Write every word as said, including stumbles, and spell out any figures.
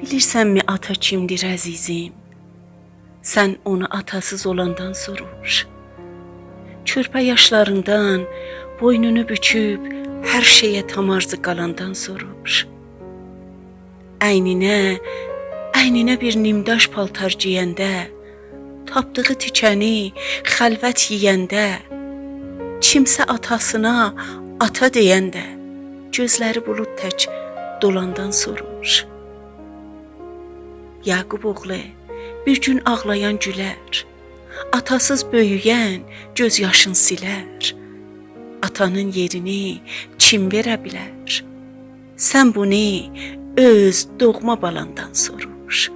بیلیرسنمی آتا کیمدیر، عزیزیم؟ سن اونو آتاسیز اولاندان سوروش. کؤرپه یاشلاریندان، بوینونو بوکوب، هر شئیه تام آرزی قالاندان سوروش. اینینه، اینینه بیر نیم‌داش پالتار گئینده، تاپدیغی تیکنی خلوت یئینده، کیمسه آتاسینا آتا دئینده، گؤزلری بولود تک دولاندان سوروش. یعقوب اوغلو، بیر گون آغلایان گولر، آتاسیز بؤیوین گؤز یاشین سیلر. آتانین یئرینی کیم وئره بیلر؟ سن بونو اؤز دوغما بالاندان سوروش.